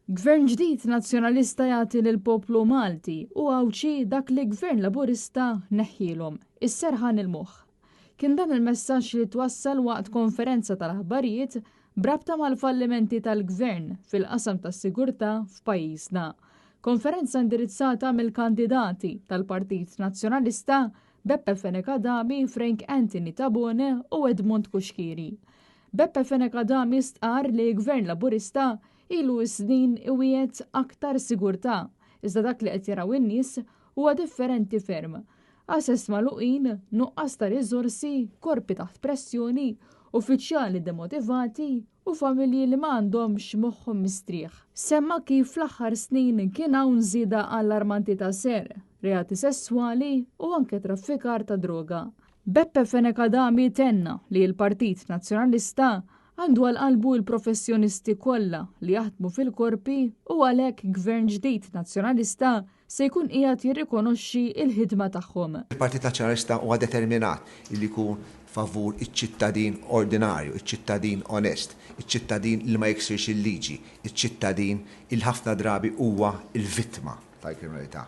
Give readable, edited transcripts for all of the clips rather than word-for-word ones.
Gvern ġdid Nazzjonalista jagħti lill-poplu Malti u Għawdxi dak li Gvern Laburista neħħielhom, is-serħan il-moħħ. Kien dan il-messaġġ li twassal waqt konferenza tal-aħbarijiet b'rabta mal-fallimenti tal-Gvern fil-qasam tas-sigurtà f'pajjiżna. Konferenza indirizzata mill-kandidati tal-Partit Nazzjonalista Beppe Fenech Adami, Frank Anthony Tabone u Edmond Cuschieri. Beppe Fenech Adami stqarr li Gvern Laburista ilu s-snin iwiegħed aktar sigurtà, iżda dak li qed jaraw in-nies huwa differenti ferm. Għases magħluqin, nuqqas ta' riżorsi, korpi taħt pressjoni, uffiċjali demotivati u familji li ma għandhomx moħħhom mistrieħ. Semma kif fl-aħħar snin kien hawn żieda allarmanti ta' serq, reati sesswali u anke traffikar ta' droga. Beppe Fenech Adami tenna li l-Partit Nazzjonalista għandu għal qalbu l-professjonisti kollha li jaħdmu fil-korpi u għalhekk Gvern ġdid Nazzjonalista se jkun qiegħed jirrikonoxxi l-ħidma tagħhom. Il-Partit Nazzjonalista huwa determinat li jkun favur iċ-ċittadin ordinarju, iċ-ċittadin onest, iċ-ċittadin li ma jiksirx il-liġi, iċ-ċittadin il ħafna drabi huwa l-vittma tal-kriminalità.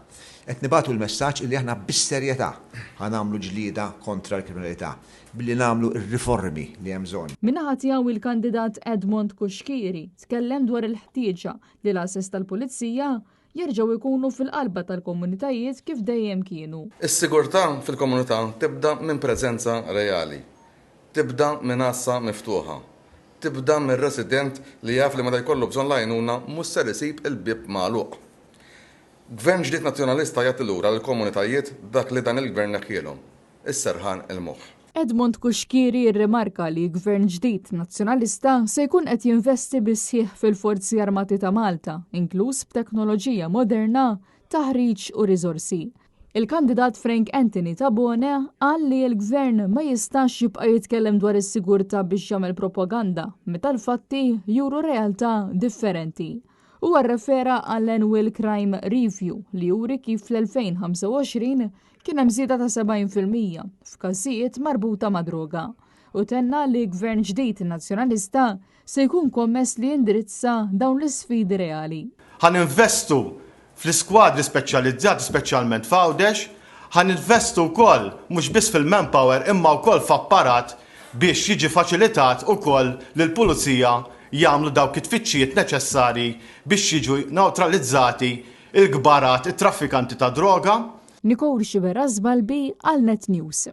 Qed nibagħtu l-messaġġ illi aħna bis-serjetà ħa nagħmlu ġlieda kontra l-kriminalità billi nagħmlu r-riformi li hemm bżonn. Min-naħa tiegħu il-kandidat Edmond Cuschieri tkellem dwar il-ħtieġa li l-għases tal-Pulizija jerġgħu jkunu fil-qalba tal-komunitajiet kif dejjem kienu. Is-sigurtà fil-komunità tibda minn preżenza reali. Tibda minn għassa miftuħa. Tibda minn resident li jaf li meta jkollu bżonn l-għajnuna mhux ser isib il-bieb magħluq. Gvern ġdid Nazzjonalista jagħti lura lill-komunitajiet dak li dan il-Gvern neħħielhom, is-serħan il-moħħ. Edmond Cuschieri rrimarka li Gvern ġdid Nazzjonalista se jkun qed jinvesti bis-sħiħ fil-Forzi Armati ta' Malta, inkluż b'teknoloġija moderna, taħriġ u riżorsi. Il-kandidat Frank Anthony Tabone qal li l-Gvern ma jistax jibqa' jitkellem dwar is-sigurtà biex jagħmel propaganda meta l-fatti juru realtà differenti. Huwa rrefera għall-Annual Crime Review li juri kif fl-2025 kien hemm żieda ta' 70% f'każijiet marbuta ma' droga u tenna li gvern ġdid Nazzjonalista se jkun kommess li jindirizza dawn l-isfidi reali. Ħa ninvestu fl-iskwadri speċjalizzati speċjalment f'Għawdex, ħa ninvestu wkoll mhux biss fil-manpower imma wkoll f'apparat biex jiġi faċilitat ukoll lill-Pulizija jagħmlu dawk it-tfittxijiet neċessarji biex jiġu newtralizzati l-kbarat it-traffikanti ta' droga. Nicole Sciberras Balbi għal Net News.